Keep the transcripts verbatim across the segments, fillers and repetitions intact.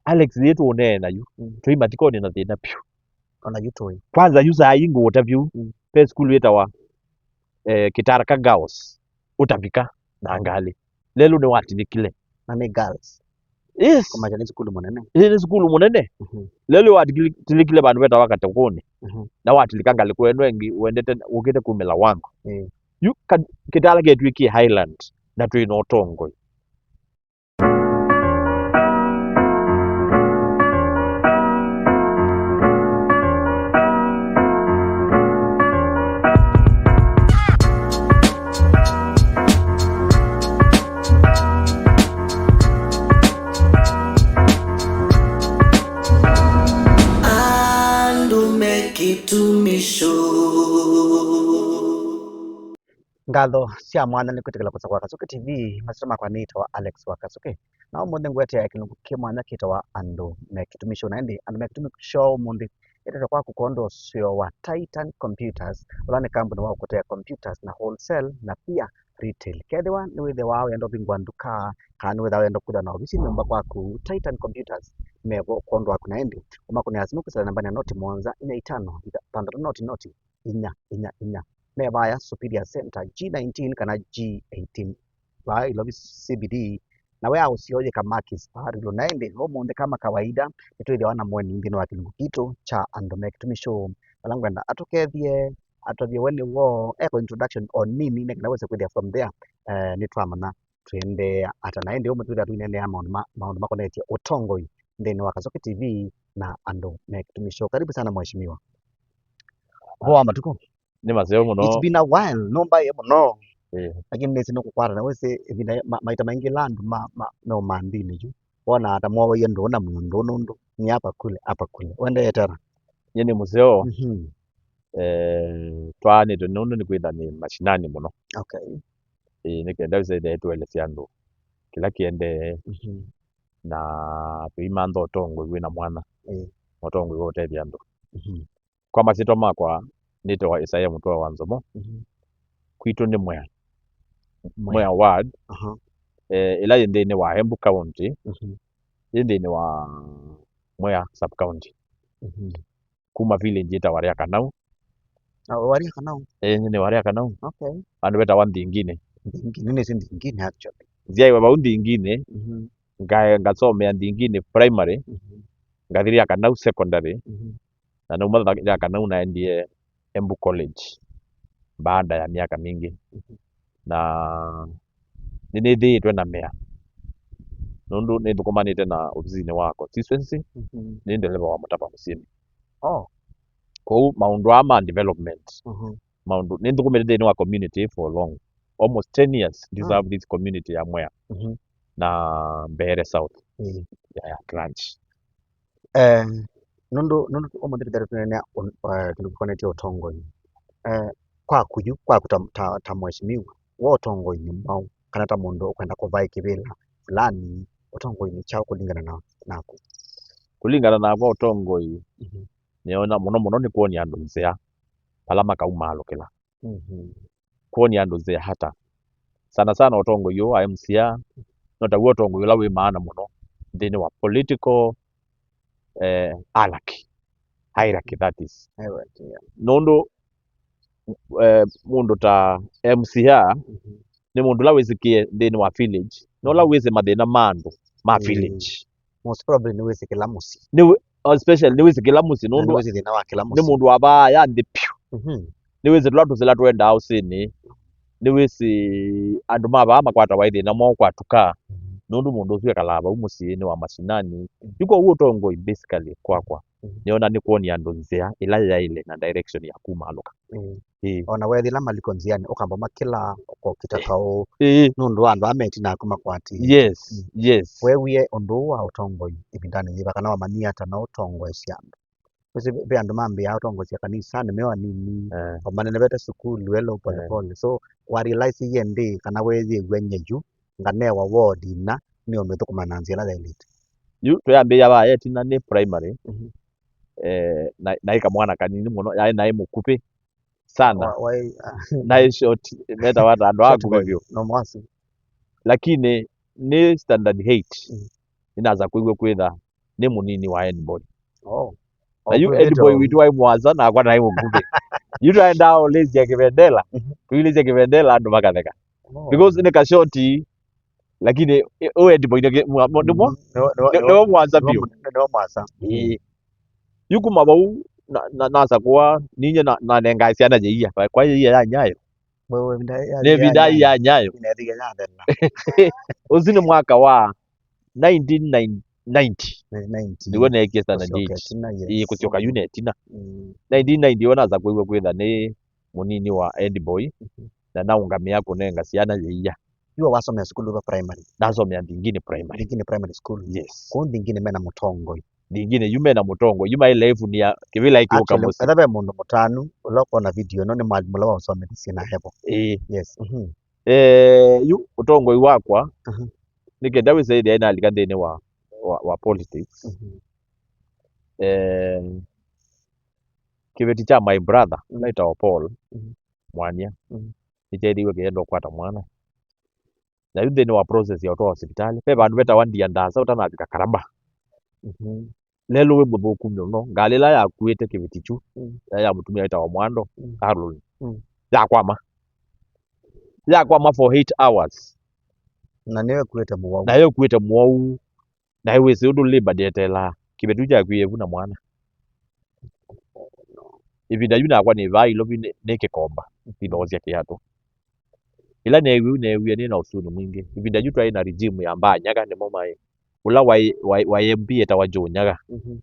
Alex, yĩ tũũneena yu, mm, twĩ mathikoni na thĩna vyũ. Ona yu tũĩ. Kwanza yu saa ii ngũũta vyũ, mm, ve sukulu ĩtawa, eh, Kitaraka Girls, ũtavika na ngalĩ. Lelũ nĩwatilĩkile. Na nĩ girls. Yes. Kũmaanisha nĩ sukulu mũnene. Ĩĩ, nĩ sukulu mũnene. Mhm. Lelũ watilikile vandũ vetawa Katũkũnĩ. Mhm. Na watilika ngalĩko ĩno ĩngĩ, wendete, ũkĩte kumĩla wangu. Ĩĩ. Yu ka-, Kitala ketw'ĩkie Highland, na twĩ na ũtongoi. Andũ me Kĩtumisho. Ngatho sya mwanya nĩ kwĩtĩkĩla kũsa kwa Kasuki T V. Masyĩtwa makwa nĩtawa Alex wa Kasuki, na ũmũnthĩ ngũetea kĩlungu kĩ mwanya kĩtawa Andũ me Kĩtumisho. Na ĩndĩ Andũ me Kĩtumisho ũmũnthĩ ĩtete kwaku kwondũ wa ũseo wa Titan Computers, ũla nĩ kambuni wa kũtea computers na wholesale na pia retail. Kethĩwa nĩwĩthĩwa wenda ũvingũa nduka, kana nĩwĩthĩwa wenda kwĩthĩwa na ovisi nyũmba kwaku, Titan Computers mevo kwondũ waku. Na ĩndĩ ũmakũnĩa simũ kwĩsĩla nambanĩ ya noti mũonza inya itano thanthatũ noti noti inya inya inya. Me vaya Superior Center, G nineteen kana G eighteen, vaa Ilovi C B D. Na we aũsio yĩka Makis vaa Ruiru. Na ĩndĩ ũmũnthĩ kama kawaida, nĩtwĩthĩawa na mũeni nthĩnĩ wa kĩlungu kitũ kya Andũ me Kĩtumisho, vala ngwenda atũkethye, atũtavye we nĩ woo, eko introduction o nini, nĩ kana wĩse kwĩthĩa from there, eh, nĩtwamanya tũendeea ata. Na ĩndĩ ũmwe twĩthĩwa tũineenea maũndũ ma, maũndũ makonetye ũtongoi nthĩnĩ wa Kasuki T V na Andũ me Kĩtumisho. Karibu sana mheshimiwa. Ũvoo wa matukũ? Nĩ maseo mũno. It's been a while, nũmbaĩe mũno. Eh. Lakini nĩsĩ nĩkũkwata na wĩsĩ ĩvinda ma-, maita maingĩ ĩla andũ ma, ma, me ũmanthinĩ yu, wonaa ta mwowaie ndũũ na mũndũ nũndũ nĩ hapa kule, hapa kule. Ũendee tena? Nyie nĩ mũseo. Mhm. Eh, twaanĩtwe nũndũ nĩ kwĩtha nĩ mashinani mũno. Okay. Ĩĩ, nĩ kenda wĩsĩ ĩthee tũelesya andũ kĩla kĩendee. Mhm. Na tũimantha ũtongoi wĩ na mwanya. Ĩĩ. Na ũtongoi wa ũtethya andũ. Mhm. Kwa masyĩtwa makwa, nĩtawa Isaiah Mũtũa wa Nzomo. Mhm. Kwitũ nĩ Mwea. Mwea. Mwea ward. Aha. Eh, ĩla yĩ nthĩnĩ wa Embu County, mhm, yĩ nthĩnĩ wa Mwea sub county. Mhm. Kuma village ĩtawa Rĩa Kanau. Ah, wa Rĩa Kanau? Eh, nĩ wa Rĩa Kanau. Okay. Andũ vetawa Nthinginĩ. Nthinginĩ, nĩsĩ Nthinginĩ actually. Nzyaĩwe vau Nthinginĩ, mhm, nga-, ngasomea Nthinginĩ primary, mhm, ngathi Rĩa Kanau secondary, mhm, na nauma tha-, Rĩa Kanau naendie Embu College baada ya myaka mingĩ. Mhm. Na nĩnĩthĩĩtwe na mea, nũndũ nĩthũkũmanĩte na ovisinĩ wa constituency, mhm, nĩ ndeleva wa mũtava mũsyĩnĩ. Oh. Kwoou maũndũ aa ma development, mhm, maũndũ, nĩnthũkũmĩte nthĩnĩ wa community for long, almost ten years, mm, deserve this community ya Mwea, mhm, na Mbeere South, mm, ya, ya Ranch. Eh, nũndũ, nũndũ ũmũnthĩ tũthere tũneenea ũ-, eh, kĩndũ kĩkonetye ũtongoi. Eh, kwaku yu, kwaku ta, ta, ta mheshimiwa, we ũtongoinĩ mwaũ, kana ta mũndũ ũkwenda kũvaĩ kĩvĩla fulani, ũtongoinĩ kyaũ kũlingana na, naku? Kũlingana nakwa ũtongoi, mhm, nĩona mũno mũno nĩ kwonia andũ nzĩa vala makaumaalũkĩla. Mhm. Kwonia andũ nzĩa ata? Sana sana ũtongoi ũyũ wa M C A, no taw'o ũtongoi ũla wĩ maana mũno nthĩnĩ wa political, eh, hierarchy. Hierarchy, that is. Hierarchy, yeah. Nũndũ, eh, mũndũ ta M C A, mhm, nĩ mũndũ ũla wĩsĩkĩe nthĩnĩ wa village, na ũla, mhm, wĩsĩ mathĩna ma andũ ma, mm, village. Most probably nĩwĩsĩ kĩla mũsyĩ. Nĩ wĩ-, especially nĩwĩsĩ kĩla mũsyĩ, na nũndũ nĩwĩsĩ thĩna wa kĩla mũsyĩ. Nĩ mũndũ wa vaa ya nthĩ vyũ. Mhm. Nĩwĩsĩ tũla tũsila twendaa ũsĩnĩ. Nĩwĩsĩ andũ ma vaa makwatawa ĩ thĩna mwaũ kwatuka. Mhm. Nũndũ mũndũ ũsu ekalaa vau mũsyĩnĩ wa mashinani. Mhm. Yu kwoou ũtongoi basically kwakwa, mhm, nĩona nĩ kwonia andũ nzĩa ĩla yaĩle na direction ya kumaalũka. Mm. Ĩĩ. Ona wethĩla maliko nzĩanĩ, ũkamba makĩla, ũkokita kaũ. Ĩĩ. Nũndũ wa andũ aa me ĩtina aku makwatĩĩe. Yes, mm, yes. Weewie ũndũ ũũ wa ũtongoi ĩvindanĩ yĩva, kana wamanyie ata na ũtongoesya andũ? Wĩsĩ ve andũ mambĩaa ũtongoesya kanisanĩ me o anini, eh, o manenevete sukulu elo, eh, pole pole. So, wa realize ĩndĩĩ kana weeyĩw'a nye yu nganewa ward ĩna nĩũmĩthũkũma na nzĩa ĩla yaĩlĩte? Yu twĩambĩĩa vaa ĩtina nĩ primary, mhm, eh, na, naĩ kamwana kanini mũno, yaĩ naĩ mũkupĩ sana. Wa-, waĩ, naĩ short, metawa ta andũ a, short akuvĩ boy, vyũ. No mwasi. Lakini nĩ standard eight, mm, nĩnasa kwĩw'a kwĩtha nĩ mũnini wa Headboy. Oh. Na yu Headboy witũ waĩ mũasa, nakwa naĩ mũkuvĩ. Yu twaendaa ũlĩsya kĩvendela, mhm, tũilĩsya kĩvendela andũ makatheka. Oh. Because nĩ kashoti, lakini ĩ-, ũ Headboy nĩ kĩ-, mwa-, mwa-, nĩmo? Mm, nĩmo, nĩmo, nĩ-, nĩmo, nĩmo mũasa nĩmo biũ. Nĩmo mũasa. Ĩĩ. Yu kuma vau, na, na, nasakũa, ninyie na, nanengae syana yĩia. Kwa yĩia ya Nyayo. Wewe, ĩvinda ya, nĩ ĩvinda ya Nyayo. Ĩvinda ya Nyayo. Ũsu nĩ mwaka wa nineteen ninety. Nĩ ninety. Nĩw'o neekie standard eight. Kũsyoka ĩtina, yes. Ĩĩ, kũsyoka yu na ĩtina. Mm. Nineteen ninety w'o nasakũiwe kwĩtha nĩ mũnini wa Headboy, mhm, na naũngamĩa kũnenga syana yĩia. Yu wasomea sukulu va primary? Nasomea Nthingini Primary. Nthingini Primary School. Yes. Kũu Nthingini mena mũtongoi. Nthingini yu mena mũtongoi, yu maĩ live nĩ ya kĩvĩla ĩkĩũka mũsyĩ. Actually, etha ve mũndũ mũtanu ũla ũkona video ĩno, nĩ mwalimũ ũla waũsomethisye na evo. Ĩĩ. Yes. Mhm. Eh, yu ũtongoi wakwa, mhm, nĩ kenda wĩse ĩthĩa nalika nthĩnĩ wa, wa, wa politics. Mhm. Eh, kĩveti kya my brother, mhm, naĩtawa Paul, mhm, Mwania, mhm, nĩkyeethĩiwe kĩyenda ũkwata mwana. Na yu nthĩnĩ wa process ya ũtwawa sivitalĩ, ve vandũ vetawa Ndia Ndasa ũtanavika Karaba. Mhm. Lelũ wĩ mũthũku mũno, ngalĩ ĩla yakuĩte kĩveti kyu, mm, ya, ya mũtumia wĩtawa Mwando, mm, Carolyn, mm, yakwama. Yakwama for eight hours. Na nĩyo ĩkuĩte mũwau. Nayo ĩkuĩte mũwau. Na ĩwĩsĩ ũndũ labor ndĩeteelaa, kĩveti kyu kyakwie vu na mwana. Ĩvinda yu nakwa nĩ vaa Ilovi nĩ, nĩ kĩkomba, ithoo sya kĩatũ. Ĩla neewie, neewie nĩ na ũsũnĩ mwingĩ. Ĩvinda yu twaĩ na regime ya Mbaa Nyaga, nĩmo maĩ, ũla waĩ, waĩ, waĩ M P etawa Joe Nyaga. Mhm.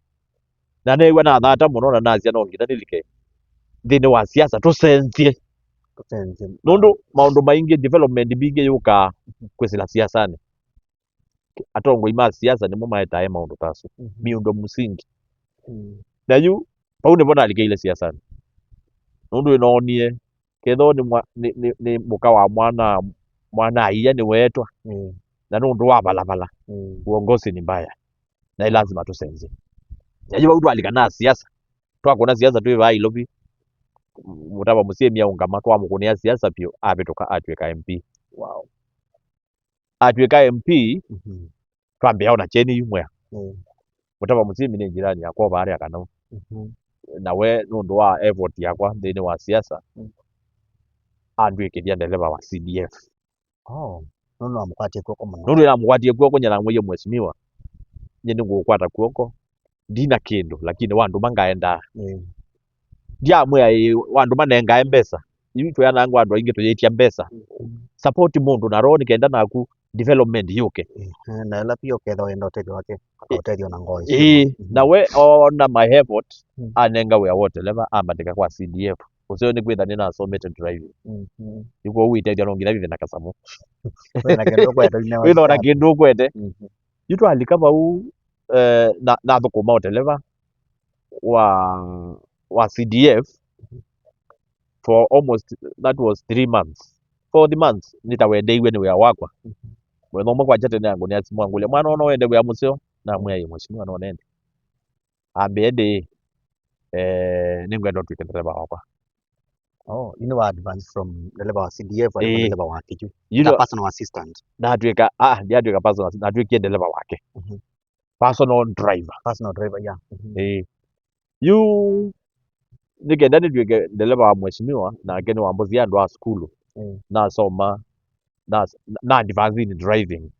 Na neew'a nathata mũno na nasya no nginya nĩlike nthĩnĩ wa siasa tũsenzye. Tũsenzye. Nũndũ maũndũ maingĩ, development mbingĩ yũkaa kwĩsĩla siasanĩ. Atongoi ma siasa nĩmo maetae maũndũ ta asu, mhm, miundo msingi. Mm. Na yu, vau nĩvo nalikĩile siasanĩ. Nũndũ nĩnoonie, kethĩwa nĩ mwa-, nĩ, nĩ, nĩ mũka wa mwana, mwana aia nĩweetwa. Mm. Na nũndũ wa valavala, mm, uongozi ni mbaya. Na ĩ lazima tũsenzye. Na yu vau twalika na siasa. Twakũna siasa twĩ vaa Ilovi, Mũtava Mũsyĩmi aũngama, twamũkũnĩa siasa vyũ, avĩtũka atw'ĩka M P. Wow. Atw'ĩka M P, mhm, twambĩa ona kyeni yu mwĩa. Mm. Mũtava Mũsyĩmi nĩ njirani yakwa o vaarĩa Kanau. Mhm. Na we nũndũ wa effort yakwa nthĩnĩ wa siasa, mm, andw'ĩkĩthya ndeleva wa C D F. Oh, nũndũ namũkwatie kw'oko mũno. Nũndũ namũkwatie kw'oko, nyie namwĩie, "Mheshimiwa, nyie nĩngũkwata kw'oko, ndina kĩndũ, lakini wandũma ngaendaa." Mm. Ndiamwĩa, "Ĩĩ, wandũma nengae mbesa." Yu twĩanangwa andũ aingĩ tũyĩtya mbesa. Mm. Support mũndũ na roho nĩ kenda naku development yũke. Eh, na ĩla pia ũkethwa wenda ũtethyo wake, akaũtethya na ngoo isu. Ĩĩ, mhm, na we ona my effort, mm, anenga wĩa wa ũteleva, ambatĩka kwa C D F. Ũseo nĩ kwĩtha nĩnasomete driving. Mm, mm. Yu kwoou wĩtethya no nginya wĩthe na kasamũ. Wĩthe na kĩndũ ũkwete, wĩthe na kĩndũ ũkwete. Mhm. Yu twalika vau, eh, na, nathũkũma ũteleva wa, wa C D F for almost, that was three months. Four months, nĩtawendeiwe nĩ wĩa wakwa. Mhm. Mũthenya ũmwe kwakya tene angũnĩa simũ angũlya, "Mwana, no wende wĩa mũseo?" Namwĩa, "Ĩĩ, mheshimiwa, no nende." Ambĩa, "Ĩndĩ, eh, nĩngwenda ũtw'ĩke ndereva wakwa." Oh, yu nĩ wa advance from ndeleva wa C D F, alikuwa, ĩĩ, ndeleva wa Kĩkyũ. You know, personal assistant. Natw'ĩka, ah, ndiatw'ĩka personal assistant, natw'ĩkie ndeleva wake. Mhm. Personal driver. Personal driver, yeah. Mhm. Ĩĩ. Yu nĩ kenda nĩtw'ĩke ndeleva wa mheshimiwa, nake nĩwambũthie andũ a sukulu. Mm. Nasoma, na, na advance in driving.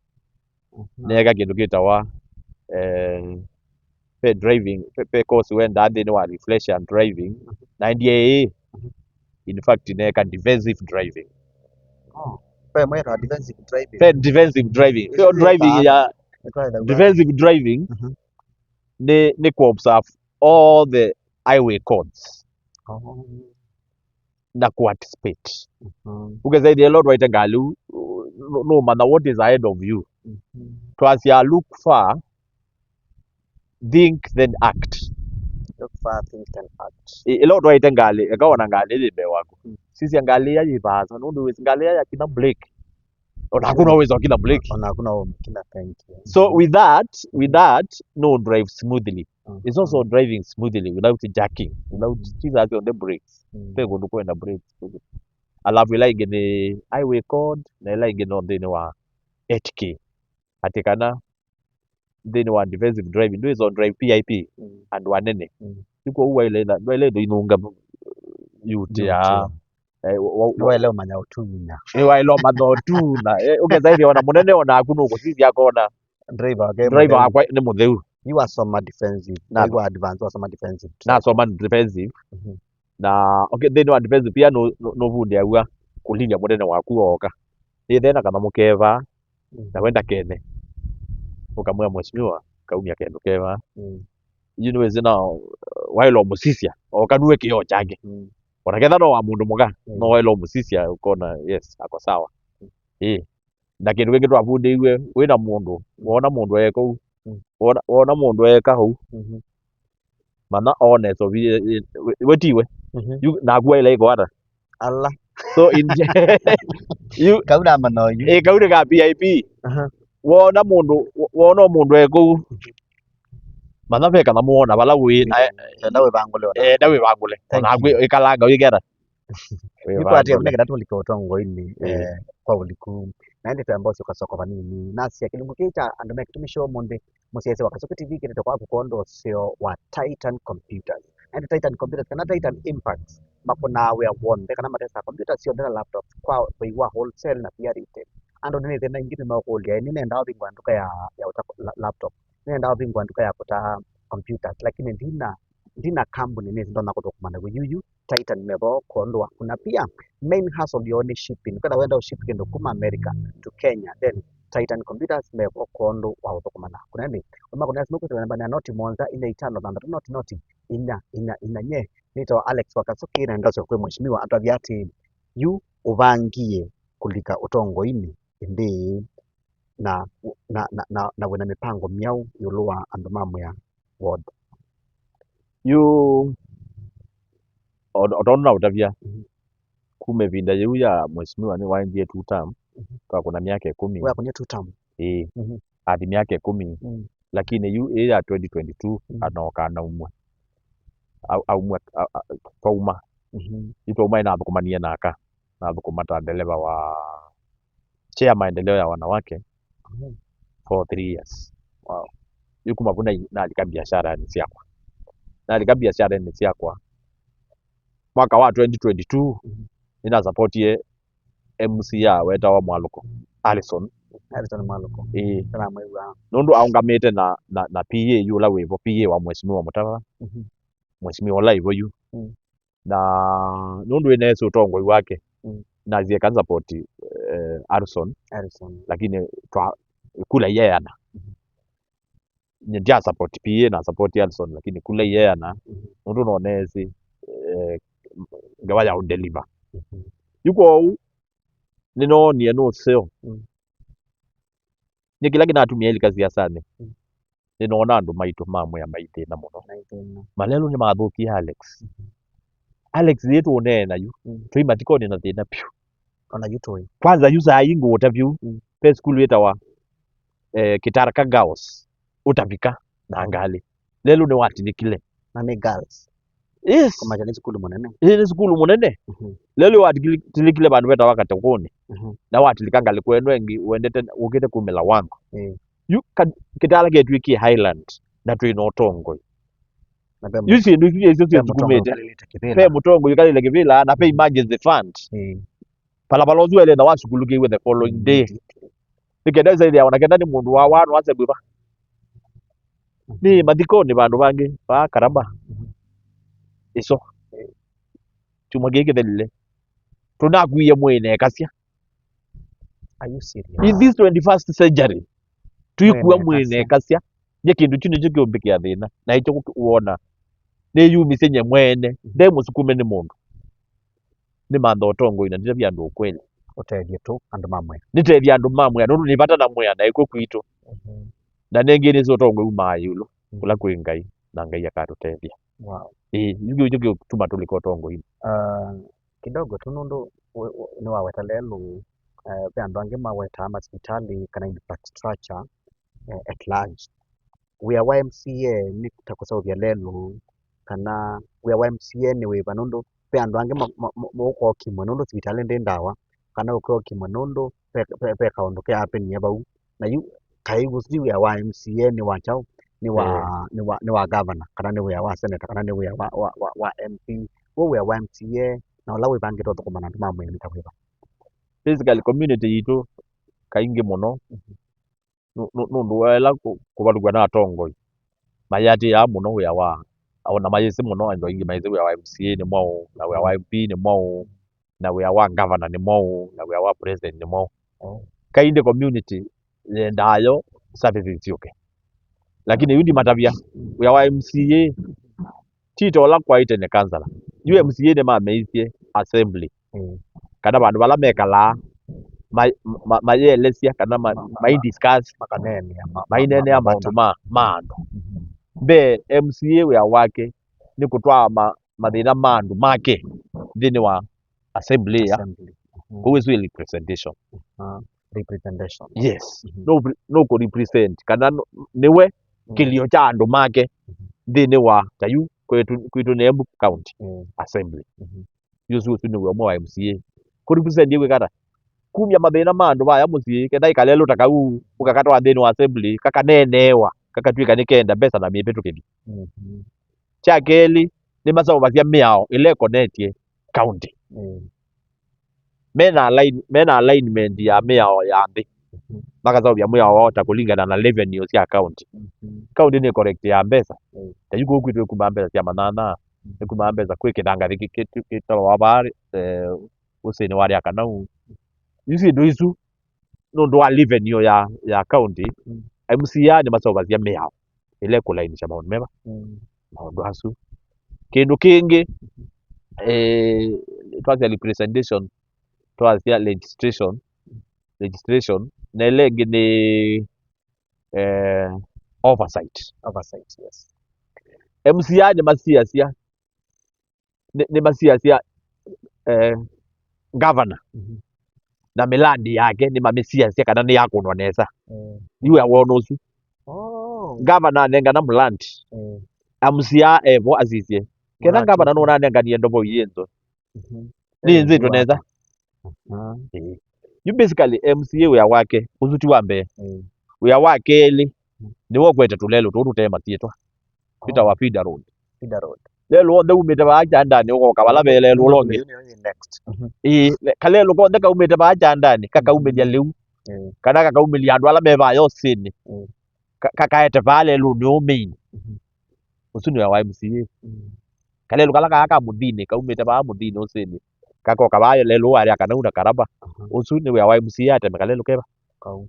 Mhm. Neeka kĩndũ kĩtawa, eh, pe driving, pe, pe course wendaa nthĩnĩ wa refresher driving. Mhm. Na ndiĩ ĩĩ. Mhm. In fact, neeka defensive driving. Oh, pe mwena wa defensive driving. Pe defensive driving. Pe driving ya defensive driving. Mhm. Nĩ, nĩ kũ observe all the highway codes. Oh. Na kũ anticipate. Mhm. Ũkethĩa ĩla ũtwaĩte ngalĩ, nũ-, nũmanya what is ahead of you. Mhm. Twasya look far, think then act. Look far, think then act. Ĩ-, ĩla ũtwaĩte ngalĩ, eka wona ngalĩ yĩ mbee waku. Mm. Sisya ngalĩ ĩya yĩ vaasa, nũndũ wĩsĩ ngalĩ ĩya yakina break, onaku no wĩsa ũkina break. Onaku no ũkina, thank you. So with that, with that, no drive smoothly. Mm. It's also driving smoothly without jerking, without, mm, Jesus on the brakes. Mm. Pe kũndũ kwenda brakes. Alafu ĩla ĩngĩ nĩ highway code, na ĩla ĩngĩ no nthĩnĩ wa eight K. Atĩ kana nthĩnĩ wa defensive driving, ndwĩsa drive P I P, mm, andũ anene. Mm. Yu kwoou waĩle, ndwaĩle ĩtho inunga yutia. Yutia. Eh, wa- wa- Nĩwaĩle ũmanya ũtunya. Nĩwaĩle ũmanya ũtuna. Eh, ũkesa ĩthĩa ona mũnene onaku nũkũsisya akona, driver wake driver mũtheu. Wakwa nĩ mũtheu. Yu wasoma defensive. Na- Yu wa advance wasoma defensive. Nasoma defensive. Mhm. Na, okay, nthĩnĩ wa defensive pia nũ- nũ- nũvundĩaw'a kũlilya mũnene waku ooka. Nĩthena kana mũkeva, mm, na wenda kene. Ũkamwĩa mheshimiwa, kaumya kendũ keva. Mm. Yu nĩwĩsĩ na, uh, waĩle ũmũsisya, ooka nue kĩoo kyake. Mm. Ona ketha no wa mũndũ mũka, mm, no waĩle ũmũsisya, ũkona, yes, ako sawa. Mm. Ĩĩ. Na kĩndũ kĩngĩ twavundĩiwe, wĩna mũndũ, wona mũndũ eka ũu, mm, wona, wona mũndũ eka ũu, mhm, mana one sovi, ĩ- ĩ- we- we tiwe. Mhm. Yu naku waĩle ĩko ata? Ala. So in yu Kau na mana oyu. Ĩ, kau nĩ ka P I P. Aha. Wona mũndũ, wo- wona mũndũ eka ũu, mana ve kana muona vala wĩ na, enda wĩvangũle ona. Enda wĩvangũle. Thank you. Onaku ĩkalanga wĩketa. Nĩkwatĩa vune kĩla tũlika ũtongoinĩ, eh, kwa ũliku. Na ĩndĩ twamba ũsyoka soko vanini. Nasya kĩlungu kĩĩ kya andũ me kĩtumi show ũmũnthĩ, mũsyaĩĩsya wa Kasuku T V kĩtete kwaku kwondũ ũseo wa Titan Computers. Na ĩndĩ Titan Computers kana Titan Impacts makũnaa wĩa w'onthe kana matesaa computers syonthe na laptops kwa bei wa wholesale na pia retail. Andũ nĩ thĩna ingĩ nĩmeũkũlya, "Ĩ, nĩnendaa ũvingũa nduka ya, ya ũta la- laptop. Nĩnendaa ũvingũa nduka ya kũta computers, lakini ndina, ndina kambuni nĩsĩ ndonya kũthũkũma naw'o." Yuyu Titan me vo kwondũ waku. Na pia, main hustle yoo nĩ shipping. Kwenda wenda ũship kĩndũ kuma America to Kenya, then Titan Computers me vo kwondũ wa ũthũkũma naku. Na ĩndĩ, ũmakũnĩa simũ kwĩsĩla namba ya noti mũonza inya itano thanthatũ noti noti inya inya inya nye. Nĩtawa Alex wa Kasuki, na ndasya kwĩ mheshimiwa atavya atĩ, yu ũvangie kũlika ũtongoinĩ ĩndĩ, na, na, na, na, na wĩna mĩpango myaũ ĩũlũ wa andũ ma Mwea ward? Yu, o o tondũ naũtavya, mhm, kuma ĩvinda yĩu ya mheshimiwa nĩwaendie two term, mhm, twakũna myaka ĩkũmi. Wakũnie two term. Ĩĩ. Mhm. Athi myaka ĩkũmi. Mm. Lakini yu ĩĩ ya twenty twenty-two, mm, anooka anaumw'a. Au- aumw'a, a- a- twauma. Mhm. Yu twauma ĩnathũkũmanie naka. Nathũkũma ta ndeleva wa chair maendeleo ya wanawake, mhm, for three years. Wow. Yu kuma vu nai- nalika biasharanĩ syakwa. Nalika biasharanĩ syakwa mwaka wa twenty twenty-two, mhm, nĩnasapotie M C A wetawa Mwalũko, Alison. Alison Mwalũko. Ĩĩ. Nĩnamwĩw'a. Nũndũ aũngamĩte na, na, na P A yu ũla wĩvo, P A wa Mheshimiwa Mũtava. Mhm. Mheshimiwa ũla ĩvo yu. Mm. Na nũndũ ĩneesĩ ũtongoi wake, mm, nasie kanzapoti, eh, Harrison. Harrison. Lakini twa kula iyeana. Mhm. Nye ndia support P A na support Harrison, lakini kula iyeana, mhm, nũndũ noneesĩ, eh, ngewa ya ũdeliver. Mhm. Yu kwoou, nĩnoonie nũseo. Mm. Nĩ kĩla kĩnatumie ilika siasanĩ. Mm. Nĩnoona andũ maitũ ma Mwea maithĩna mũno. Maithĩna. Malelũ nĩmathũkie Alex. Mhm. Alex yĩtũũneena yu. Mm. Twĩ mathikonĩ na thĩna vyũ. Ona yu tũĩ. Kwanza yu saa ii ngũũta vyũ. Mm. Ve sukulu ĩtawa, eh, Kitaraka Girls. Ũtavika na ngalĩ. Lelũ nĩwatilikile. Na nĩ girls. Yes. Kũmaanisha nĩ sukulu mũnene. Ĩĩ, nĩ sukulu mũnene. Mhm. Lelũ watilikile vandũ vetawa Katũkũnĩ. Mhm. Na watilika ngalĩ kwenu ĩngĩ, wendete, ũkĩte kumĩla wangu. Ĩĩ. Yu ka- Kitala ketw'ĩkie Highland, na twĩ na ũtongoi. Na ve yu mũ- syĩndũ isu isu ve mũtongoi syĩtukumĩte ũkalĩte kĩvĩla. Ve mũtongoi ũkalĩte kĩvĩla, na ve emergency fund. Ĩĩ. Valala ũsu wele na wasukulukĩiwe the following day. Immediately. Nĩ kenda ĩsaĩthĩa ona kenda nĩ mũndũ wa wano asembwe va. Nĩ mathikonĩ vandũ vangĩ, va Karaba. Mhm. Ĩso. Ĩĩ. Kyumwa kĩĩ kĩthelile. Tũnakuie mwĩĩ na ĩkasya. Are you serious? In this twenty-first century, twĩkua mwĩĩ na ĩkasya. Nĩ kĩndũ kyu nĩkyo kĩũmbĩkĩa thĩna. Na ĩkyo wona. Nĩyumisye nye mwene. Nde mũsukume nĩ mũndũ. Nĩmantha ũtongoi na nditavya andũ ũkweli. Ũtethye tu andũ ma Mwea. Nĩtethya andũ ma Mwea, nũndũ nĩ vata na Mwea na ĩkw'o kwitũ. Mhm. Na nĩngĩ nĩsĩ ũtongoi umaa ĩũlũ, mm, kũla kwĩ Ngai, na Ngai akatũtethya. Wow. Ĩĩ, yu kĩu kĩu kĩtuma tũlika ũtongoinĩ. Ah, kidogo tu nũndũ we- we- nĩwaweta lelũ, eh, ve andũ angĩ mawetaa masivitalĩ kana infrastructure, eh, at large. Wĩa wa M C A nĩ ta kũseũvya lelũ, kana wĩa wa M C A nĩ wĩva? Nũndũ ve andũ angĩ ma- ma- ma- maũka ũkimwe nũndũ sivitalĩ ndĩ ndawa, kana ũke ũkimwe nũndũ ve- ve- ve kaũndũ ke apenie vau. Na yu kaĩ ũsu ti wĩa wa M C A, nĩ wa kyaũ? Nĩ wa, eh, nĩ wa, nĩ wa governor, kana nĩ wĩa wa senator, kana nĩ wĩa wa, wa, wa, wa M P? Wĩ wĩa wa M C A na ũla wĩvangĩte ũthũkũma na andũ ma mũĩmi ta wĩva? Basically, community yitũ kaingĩ mũno, mhm, nũ-, nũ-, nũndũ wa ĩla kũ-, kũvalũkw'a na atongoi, mayĩatĩĩaa mũno wĩa wa, o na mayĩsĩ mũno, andũ aingĩ mayĩsĩ wĩa wa M C A nĩ mwaũ, na wĩa wa M P nĩ mwaũ, na wĩa wa governor nĩ mwaũ, na wĩa wa president nĩ mwaũ. Oh. Kaingĩ community yendaa yo services syũke. Lakini yu ndimatavya, wĩa wa M C A ti ta ũla kwaĩ tene councillor. Yu M C A nĩmameisye assembly. Mm. Kana vandũ vala mekalaa, ma-, ma-, mayĩelesya kana ma-, ma-, maidiscuss, makaneenea ma-, maineenea ma-, maũndũ ma, ma andũ. Mhm. Mbee, M C A wĩa wake nĩ kũtwaa ma-, mathĩna ma andũ make nthĩnĩ wa assembly ya. Assembly. Mhm. Kũu ĩsu ĩ representation. Ah, representation. Yes. Mhm. No, no kũ represent kana no, nĩwe, mm, kĩlio kya andũ make, mhm, nthĩnĩ wa ta yu kwitũ, kwitũ nĩ Embu County, mm, Assembly. Mhm. Yu ũsu, ũsu nĩ wĩa ũmwe wa M C A. Kũ represent ĩkwĩka ata? Kumya mathĩna ma andũ vaya mũsyĩ, kenda ĩkalelũ ta kau, ũkakatwaa nthĩnĩ wa assembly, kakaneeneewa, kakatw'ĩka nĩ kenda mbesa na mĩvĩtũkĩlyo. Mhm. Kya kelĩ, nĩmaseũvasya mĩao ĩla ĩkonetye county. Mm. Mena align-, mena alignment ya mĩao ya nthĩ. Mhm. Makaseũvya mwĩao wao ta kũlingana na revenue sya county. Mhm. County nĩ correct ya mbesa. Mm. Ta yu kũu kwitũ ĩkumaa mbesa sya manyanya, mm, ĩkumaa mbesa kwĩ kĩthangathĩ kĩ-, kĩ-, kĩ-, kĩtolwa vaa, eh, ũsĩnĩ wa Lyakanau. Yu syĩndũ isu, nũndũ wa revenue ya, ya county, mm, M C A nĩmaseũvasya mĩao ĩla ĩkũlainisya maũndũ meva, mm, maũndũ asu. Kĩndũ kĩngĩ, eh, twasya representation, twasya legislation, legislation, na ĩla ĩngĩ nĩ, eh, oversight. Oversight, yes. M C A nĩmasiasya, nĩ, nĩmasiasya, eh, governor, mhm, na mĩlandi yake nĩmamĩsiasya kana nĩyakũnwa nesa. Mm. Yu wĩa woo nũsu. Oh. Governor anengana mĩlandi. Mm. M C A evo asisye. Kenda mĩlandi governor ũsu nũnanenganie ndovo ii nzeo. Mhm. Nĩ nzito nesa. Aha. Ĩĩ. Yu basically M C A wĩa wake, ũsu ti wa mbee. Mm. Wĩa wa kelĩ, nĩwe ũkwete tũlelũ tũũ tũte masyĩtwa. Twĩtawa, oh, feeder road. Feeder road. Lelũ wonthe umĩte vaa kyandanĩ ũkoka vala ve lelũ ũla ũngĩ. Ĩyo nĩyo yĩ next. Mhm. Ĩĩ, le-, kalelũ konthe kaumĩte vaa kyandanĩ, kakaumĩlya lĩu. Mm. Kana kakaumĩlya andũ ala me vaa yosĩnĩ. Mm. Ka-, kakaete vaa lelũnĩ ũũ main. Mhm. Ũsu nĩ wĩa wa M C A. Mm. Kalelũ kala kaa ka mũthinĩ, kaumĩte vaa mũthinĩ ũsĩnĩ, kakoka vaa lelũ wa Lyakanau na Karaba. Aha. Ũsu nĩ wĩa wa M C A ateme kalelũ keva. Kau.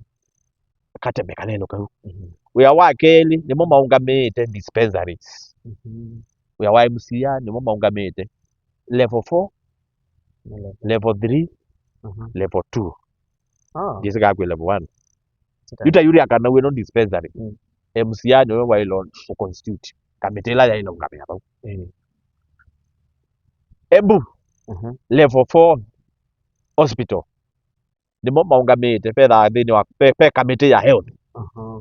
Kateme kalelũ kau. Mhm. Wĩa wa kelĩ nĩmo maũngamĩĩte dispensaries. Mhm. Wĩa wa M C A nĩmo maũngamĩĩte level four, nĩ level, level three, aha, level two. Ah. Ndĩsĩ kaa kwĩ level one. Sita. Yu ta yu Lyakanau ĩno dispensary. Mm. M C A nĩwe waĩle ũ constitute kamĩtĩ ĩla yaĩle ũngamĩa vau. Mm. Embu, mhm, level four hospital. Nĩmo maũngamĩte, vethaa nthĩnĩ wa, ve, ve kamĩtĩ ya health. Aha.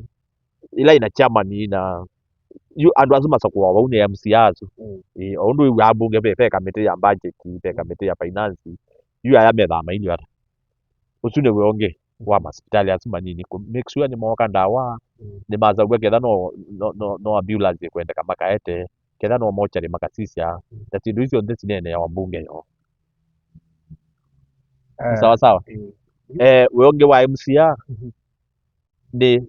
Ĩla ĩna chairman na yu andũ asu masakũawa vau nĩ M C A asu. Mm. Ĩĩ, o ũndũ wĩw'aa mbunge ve, ve kamĩtĩ ya budget, ve kamĩtĩ ya finance. Yu aya methaa mainyw'a ata? Ũsu nĩ wĩa ũngĩ wa masivitalĩ asu manini, kũ make sure nĩmooka ndawa, mm, nĩmasavw'a ketha no, no, no, no ambulance ĩkwendeka makaete, ketha no mochari makasisya, mm, na syĩndũ isu syonthe sineeneawa mbunge yoo. Nĩ, eh, sawa sawa? Mm. Eh, wĩa ũngĩ wa M C A, mhm, nĩ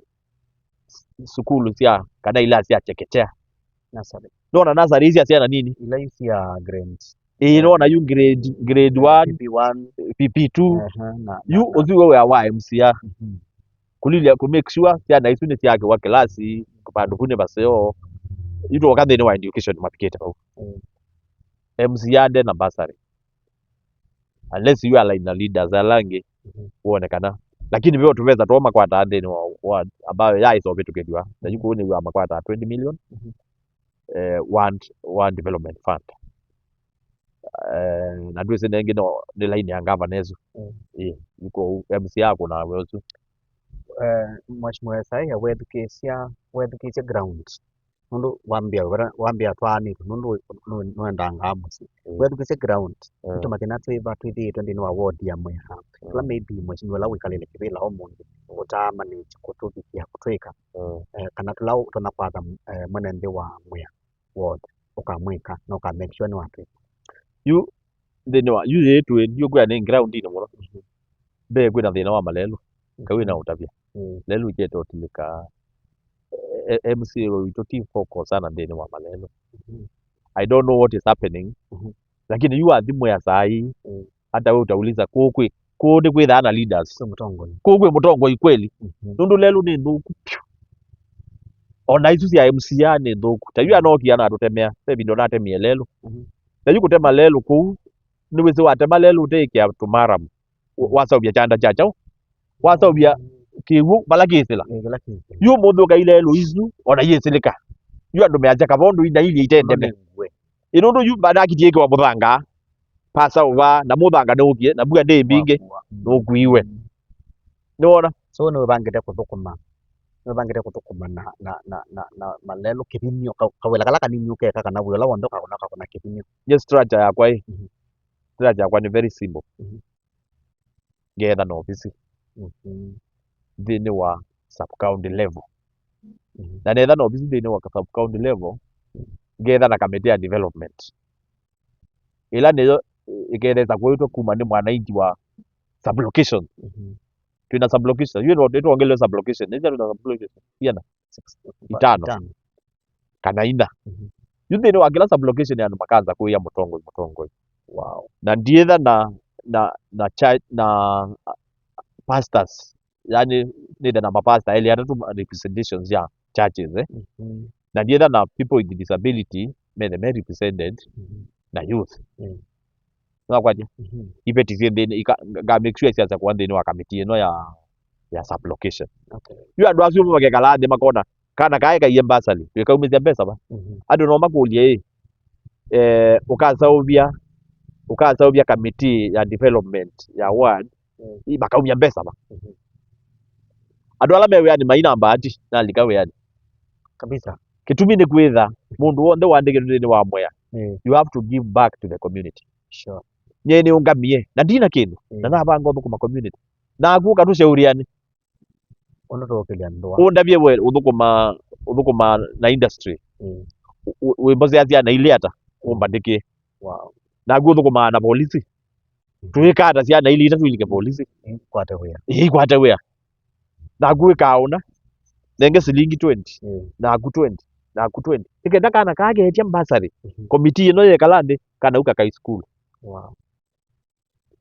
s-, sukulu sya, kana ilasi sya chekechea. Nursery. Nona nursery isi sya syana nini? Ila isi ya grade. Ĩĩ, nona yu grade, grade one, P P one, P P two. Aha, na, na, yu na ũsu wĩa wa M C A. Mhm. Kũlilya, kũ make sure syana isu nĩsyakĩwa kĩlasi, vandũ vu nĩ vaseo. Yu twoka nthĩnĩ wa education mavikĩte vau. Mm. M C A nde na bursary. Unless you align na leaders ala angĩ, mhm, wone kana. Lakini ve tũvesa twoo makwataa nthĩnĩ wa ward ambayo yaĩsa ũvĩtũkĩthw'a. Na yu kũu nĩw'aa makwataa twenty million, mhm, eh, one, one development fund. Eh, na ndwĩsĩ nengĩ no nĩ line ya ngavana ĩsu. Mm. Ĩĩ, yu kũu M C A akũnaa wĩa ũsu. Eh, Mheshimiwa Isaiah, wethukĩĩsya, wethukĩĩsya ground. Nũndũ wambĩa wĩra, wambĩa twaanĩtwe, nũndũ nũ-, nũendangaa mũsyĩ. Mm. Wethukĩsye ground, mm, nĩ tũmathĩna twĩva twĩthĩĩtwe nthĩnĩ wa ward ya Mwea, mm, kĩla maybe mheshimiwa ũla wĩkalĩle kĩvĩla ũmũnthĩ, mm, ũtaa manage kũtũvikĩa, kũtwĩka, mm, eh, kana tũla ũtonya kwatha, eh, mwene nthĩ wa Mwea ward, ũkamwĩka na ũka make sure nĩwatwĩka. Yu nthĩnĩ wa, yu yĩĩ twĩ, ndiũkwĩa nĩ ground-inĩ mũno. Mhm. Mbee kwĩna thĩna wa malelũ, Ngai wĩna, mhm, ũtavya. Mm. Lelũ ikyete ũtilĩka. E-, e-, M C A witũ ti focus sana nthĩnĩ wa malelũ. Mhm. I don't know what is happening. Mhm. Lakini yu athi Mwea saa hii, mm, hata we utauliza, kũũ kwĩ, kũũ nĩ kwĩthaa na leaders? Kwĩ mũtongoi. Kũũ kwĩ mũtongoi kweli? Mhm. Nũndũ lelũ nĩ nthũku. Ona isu sya M C A nĩ nthũku. Ta yu anookie na atũtemea, ve vinda natemie lelũ. Mhm. Na yu kũtema lelũ kũu, nĩwĩsĩ watema lelũ ũteĩkĩa tũmaramu. Wa-, waseũvya kyanda kya kyaũ? Waseũvya kĩw'ũ vala kĩsĩla. Ĩ, kĩla kĩsĩla. Yu ũmũnthĩ ũkaĩ lelũ isu, ona yĩsĩlĩka. Yu andũ measya kavondũ ina ilia itendeme. Ĩ, nũndũ yu manakitie ĩkĩwa mũthanga, passeover, na mũthanga nĩwũkie, na mbua ndĩ mbingĩ, nũkuiwe. Nĩwona? So nĩwĩvangĩte kũthũkũma, nĩwĩvangĩte kũthũkũma na, na, na, na, na malelũ kĩthimio, ka-, kawĩla kala kanini ũkeka, kana wĩa ũla w'onthe ũkakũna, ũkakũna kĩthimio. Nye structure yakwa ĩ, mhm, structure yakwa nĩ very simple. Mhm. Ngeetha na ovisi, mhm, nthĩnĩ wa sub county level. Mhm. Na neetha na ovisi nthĩnĩ wa sub county level, ngeetha na kamĩtĩ ya development. Ĩla nĩyo ĩ-, ĩkethesa kwĩtwa kuma nĩ mwananchi wa sub location. Mhm. Twĩna sub location. Yu ĩtwa-, ĩtwongelwe sub location. Nĩsya twĩna sub location. Siana? Six. Itano. Itano. Kana ina. Mhm. Yu nthĩnĩ wa kĩla sub location andũ makanza kũĩa mũtongoi, mũtongoi. Wow. Na ndiĩtha na, na, na cha-, na, uh, pastors. Yani, nĩthe na mapasta elĩ atatũ ma representations ya churches, eh? Mhm. Na ndiĩtha na people with disability, methe me represented, mhm, na youth. Mm. Nĩwakwatya? Mhm. Iveti syĩ nthĩnĩ, ika-, nga make sure syasakũa nthĩnĩ wa kamĩtĩ ĩno ya, ya sub location. Okay. Yu andũ asu makekala nthĩ makona, kana kaekaie mbasali, twĩkaumĩsya mbesa va? Mhm. Andũ no makũlye ĩ, eh, ũkaseũvya, ũkaseũvya kamĩtĩ ya development ya ward, mm, i makaumya mbesa va? Mhm. Andũ ala me wĩanĩ maina mbati nalika wĩanĩ. Kabisa. Kĩtumi nĩ kwĩtha mũndũ w'onthe wandĩkĩtwe nthĩnĩ wa Mwea, mm, you have to give back to the community. Sure. Nyie nĩũngamie, na ndina kĩndũ, mm, na navanga ũthũkũma community. Naku ũkatũshaurianĩ. Ũndũ tũũkĩlya ndũa. Ũndavye we ũthũkũma, ũthũkũma na industry. Mm. Ũ-, ũ-, wĩmbosea syana ilĩ ata, ũmbandĩkĩe. Wow. Naku ũthũkũmaa na polisi. Mm. Tũĩkaa ata syana ilĩ itatũ ilike polisi? Ikwate wĩa. Ĩĩ, ikwate wĩa. Naku wĩkaa ũna, nenge silingi twenty, mm, naku twenty, naku twenty. Nĩkenda kana kaa keetya mbasarĩ, mhm, komiti ĩno yekala nthĩ, kana ũkakai sukulu. Wow.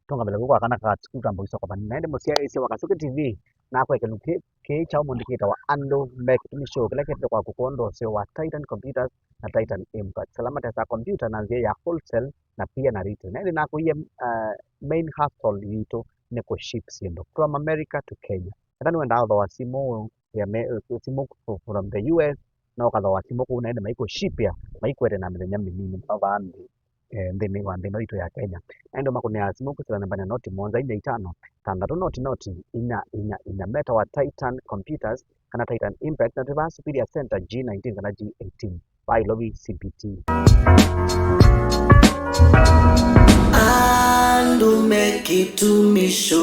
Tũngamĩle kũ kwa kana ka sukulu tamba ũisoko vanini. Na ĩndĩ mũsyaĩĩsya wa Kasuku T V, nakwa ĩkelu kĩ, kĩ kyaũ mũndũ kĩtawa Andũ Me Kĩtumi Show, kĩla kĩtete kwaku kwondũ ũseo wa Titan Computers na Titan Impact. Ala matesa computer na nzĩa ya wholesale na pia na retail. Na ĩndĩ nakũie, uh, main hustle yitũ nĩ kũ ship syĩndũ from America to Kenya. Ethĩwa nĩwendaa ũthooa simũ ya me-, simũ from the U S, na ũkathooa simũ kũu, na ĩndĩ maikũshipĩa, maikwete na mĩthenya mĩnini mũno vaa nthĩ, eh, nthĩnĩ wa nthĩ ĩno itũ ya Kenya. Na ĩndĩ makũnĩaa simũ kwĩsĩla namba ya noti mũonza inya itano, thanthatũ noti noti, inya inya inya. Metawa Titan Computers kana Titan Impact, na twĩ vaa Superior Center G nineteen kana G eighteen. Vailovi C B T. Andũ me kĩtumisho.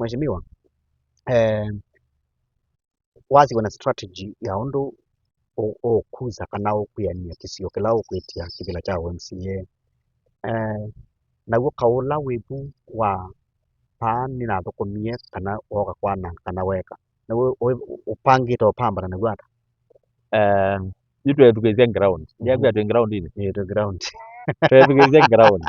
Mheshimiwa, eh, wasiwe na strategy ya ũndũ ũ-, ũkusa kana ũkwĩanĩa kĩsio kĩla ũkwĩtĩa kĩvĩla kya U M C A. Eh, naw'o kaũ ũla wĩvu wa paa nĩnathũkũmie kana wooka kwananga kana weka? Na we, we ũpangĩte ũpambana naw'o ata? Eh, yu twethukĩĩsya ground. Ndiakwĩa twĩ ground-inĩ? Ĩĩ, twĩ ground. Twethukĩĩsye ground.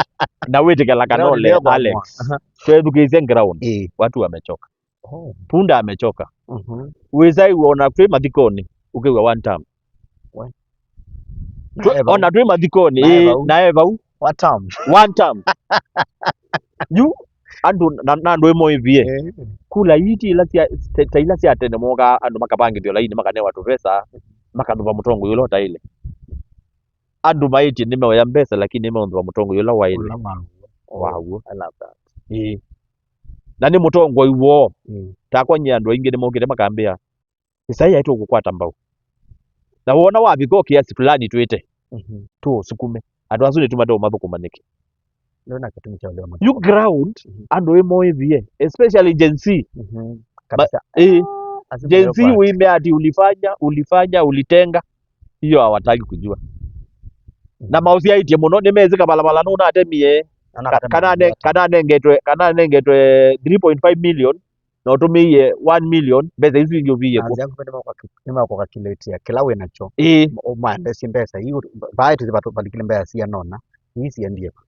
Na wĩtĩkĩla kana ground ũle ndio kwa Alex. Mwa. Aha. Twethukĩĩsye ground. Ĩĩ. Watu wamechoka. Oh. Punda amechoka. Mhm. Wĩsa ĩw'a ona twĩ mathikonĩ, ũkĩw'a one term. We. Twĩ, nae vau. Ona twĩ mathikonĩ, nae ĩĩ, vau. Nae vau. One term. One term. Yu, andũ, na, na andũ ĩmoĩvie. Eh. Kula ii ti ila sya, ta, ta ila sya tene mokaa, andũ makavangĩthw'a laini, makanewa tũvesa, makathuva mũtongoi ũla ũtaĩle. Andũ maĩtye nĩmeũya mbesa, lakini nĩmeũthũa mũtongoi ũla waĩle. Ũla waw'o. Waw'o. I love that. Ĩĩ. Na nĩ mũtongoi woo. Mm. Takwa nyie andũ aingĩ nĩmokĩte makambĩa, Ĩsaĩ yaĩ tũkũkwata mbau. Na wona wavika o kĩasi fulani twĩte, mhm, tũũsukume. Andũ asu nĩtũmate ũmathũkũma nĩkĩ? Ndio na kĩtumi kya ũleo. You ground, mhm, andũ ĩmoĩvie, especially Gen Z. Mhm. Kabisa. Ĩĩ. Ah, asi Gen Z kwa. Uime ati ulifanya, ulifanya, ulitenga. Hiyo hawataki kujua. Na maũsyaĩtye mũno, nĩmesĩ kavalala nũnatemie. Kana ka-, kana ne-, kana nengetwe, kana nengetwe three point five million, na ũtũmĩie one million, mbesa isu ingĩ ũviie kũ? Nĩmakũkalkĩlĩtĩa kĩla wĩ nakyo. Ĩĩ. Ũmaendesye mbesa ii, vaĩ tũthi vatu-, valikile mbesa sianona, ii siendie kũ?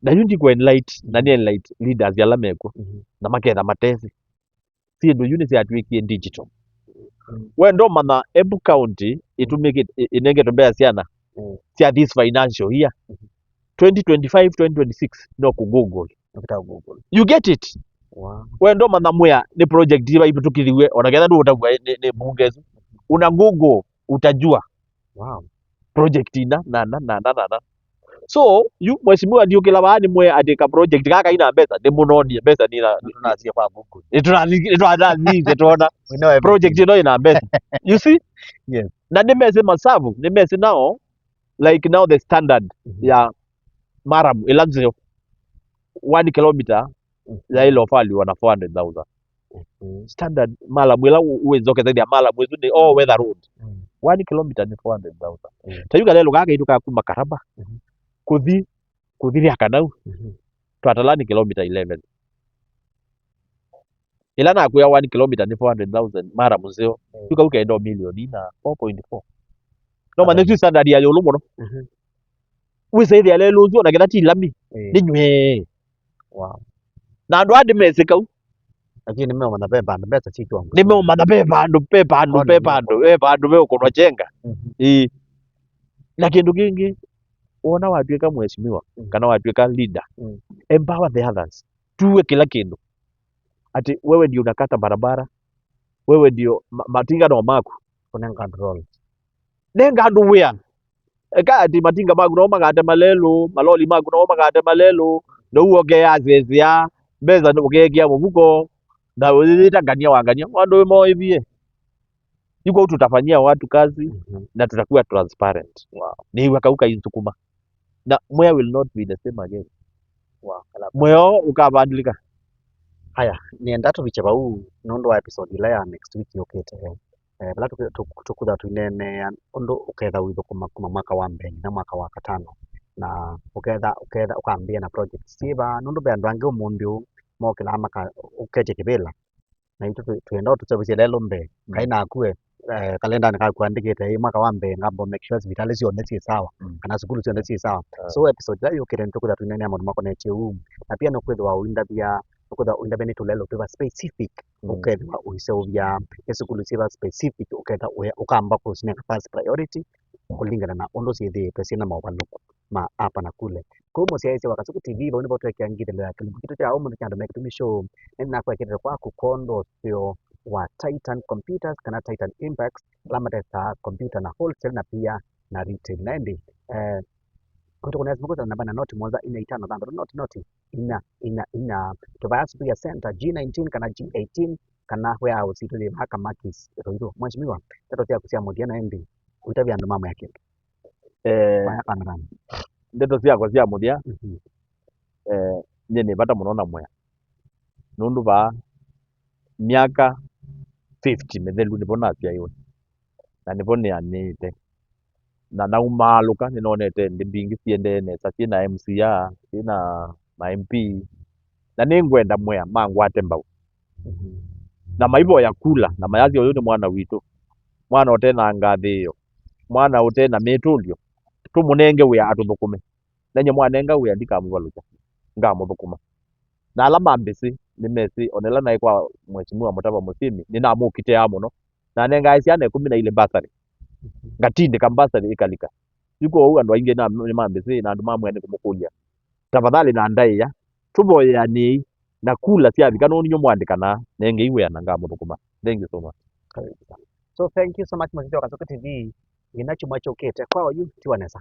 Na yu ndikũ enlight, na nĩ enlight leaders ala mekw'o, mhm, na maketha matesĩ. Syĩndũ yu nĩsyatw'ĩkie digital. Mm. We ndomanya Embu County ĩtũmĩkĩte, ĩ-, ĩnengetwe mbesa syana, mm, sya this financial year. Mhm. Twenty twenty-five, twenty twenty-six, no ku Google. Nokita Google. You get it? Wow. We ndomanya Mwea nĩ project iva ivĩtũkĩthiw'e, ona ketha ndũũtavw'a nĩ, nĩ mbunge ĩsu. Una Google, utajua. Wow. Project ina, na, na, na, na, na, na. So, yu, mheshimiwa ndiũkĩla vaa nĩ mwĩa atĩ ka project kaka ina mbesa, nĩmũnonie mbesa nina. Nĩtũnasie kwa Google. Nĩtũnathi-, nĩtũnathi, nĩtũona. We know everything. Project ĩno ĩna mbesa. You see? Yes. Na nĩmesĩ masavu, nĩmesĩ nao, like now the standard, mhm, ya Maramu, ĩla nzeo, one kilometer, mhm, yaĩle ũvalue na four hundred thousand. Mhm. Standard Maramu, ĩla ũ-, ũĩnzokethethya Maramu, ĩsu nĩ all weather road. Mm. One kilometer nĩ four hundred thousand. Mm. Ta yu kalelũ kaa kaitũ ka kuma Karaba, mhm, kũthi, kũthi Lyakanau, mhm, twatala nĩ kilometer eleven. Ĩla nakwĩa one kilometer nĩ four hundred thousand, Maramu nzeo, mm, yu kau kenda o milioni na four point four. No manya, okay, ĩsu standard ya ĩũlũ mũno. Mhm. Wĩsa ĩthĩa lelũ ũsu, ona ketha ti lami, eh, nĩ nywee. Wow. Na andũ aa nĩmesĩ kau. Lakini nĩmeũmanya ve vandũ mbesa syĩkĩwa mũsuko. Nĩmeũmanya ve vandũ, ve vandũ, ve vandũ, ve vandũ ve ũkũnwa chenga. Mhm. Ĩĩ. Na kĩndũ kĩngĩ, wona watw'ĩka mheshimiwa, mm, kana watw'ĩka leader, mm, empower the others. Tuwe kĩla kĩndũ. Ati wewe ndio unakata barabara, wewe ndio ma-, matinga no maku. Kũnenga andũ roles. Nenga andũ wĩa. Eka ati matinga maku nao magate malelũ, maloli maku nao magate malelũ, na ũu ũkeasesea, mbesa ũkeekĩa mũvuko, na ũyĩyĩta ngania wa ngania. Andũ moĩvie. Yu kũu tutafanyia watu kazi, mhm, na tutakuwa transparent. Wow. Nĩw'a kau kaisukuma. Na Mwea will not be the same again. Wow. Mwea ũkavandilika. Haya, nĩenda tũvikye vau nũndũ wa episode ĩla ya next week yũkĩte. Eh, vala tũkũ-, tũkũ-, tũkũtha tũineenea ũndũ ũketha ũithũkũma kuma mwaka wa mbee nginya mwaka wa katano. Na ũketha, ũketha ũkambĩĩa na project syĩva, nũndũ ve andũ angĩ ũmũnthĩ ũũ mokĩlaa maka-, ũketye kĩvĩla. Na itũ twĩ-, twĩenda ũtũseũvĩsye lelũ mbee. Mm. Kaĩ naku we, eh, kalendanĩ kaku andĩkĩte, ĩ, mwaka wa mbee ngamba make sure sivitalĩ syonthe syĩ sawa, mm, kana sukulu syonthe syĩ sawa. Ah. So episode ĩla yũkĩte nĩtũkwĩthwa tũineenea maũndũ makonetye ũu. Na pia nũkwĩthĩwa ũindavya, nũkwĩthĩwa ũindavya nĩ tũlelũ twĩva specific, mm, ũkethĩwa ũiseũvya nĩ sukulu syĩva specific, ũketha ũya-, ũkamba kũsinenga first priority kũlingana na ũndũ syĩthĩĩtwe syĩna maũvalũku ma hapa na kule. Kũu mũsyaĩĩsya wa Kasuku T V, vau nĩvo tweekĩa ngithĩlo ya kĩlungu kitũ kya ũmũnthĩ kya Andũ me Kĩtumi Show. Nĩnakwekĩte kwaku kwondũ ũseo wa Titan Computers kana Titan Impex, ala matesaa computer na wholesale na pia na retail. Na ĩndĩ, eh, kwĩtũkũnĩa simũ kwĩsana namba na noti mũonza inya itano thanthatũ noti noti inya inya inya. Tũvaya Superior Center G nineteen kana G eighteen kana warehouse itũ yĩ vaa Kamakis Ruiru. Mheshimiwa, ndeto syaku sya mũthya na ĩndĩ ũitavya andũ mamwĩa kĩndũ. Eh, vaya kamerani. Ndeto syakwa sya mũthya, mhm, eh, nyie nĩ vata mũno na Mwea. Nũndũ vaa myaka fifty mĩthelu nĩvo nasyaĩwe. Na nĩvo nĩanĩĩte. Na naumaalũka, nĩnonete nthĩ mbingĩ siendee nesa, syĩ na M C A, syĩ na ma M P. Na nĩngwenda Mwea mangwate mbau. Mhm. Na maivoya kula, na mayasya, "Ũyũ nĩ mwana witũ. Mwana ũte na ngathĩĩo. Mwana ũte na mĩtũlyo. Tũmũnenge wĩa atũthũkũme." Na nyie mwanenga wĩa ndikamũvalũkya. Ngamũthũkũma. Na ala mambĩsĩ, nĩmesĩ, o na ĩla naĩ kwa Mheshimiwa Mũtava Mũsyĩmi, nĩnamũkitĩaa mũno. Nanengae syana ĩkũmi na ilĩ bursary. Ngatindĩka bursary ĩkalika. Yu kwoou andũ aingĩ na, nĩmambĩsĩ, na andũ ma Mwea nĩkũmũkũlya. Tafadhali na ndaĩa, tũvoyeanĩei, na kula syavika nũndũ nĩnyw'o mwandĩkanaa, nengei wĩa na ngamũthũkũma. Thank you so much. Karibu sana. So, thank you so much, mũsyaĩĩsya wa Kasuku T V. Nginya kyumwa kyũkĩte. Kwa oyu, tiwa nesa.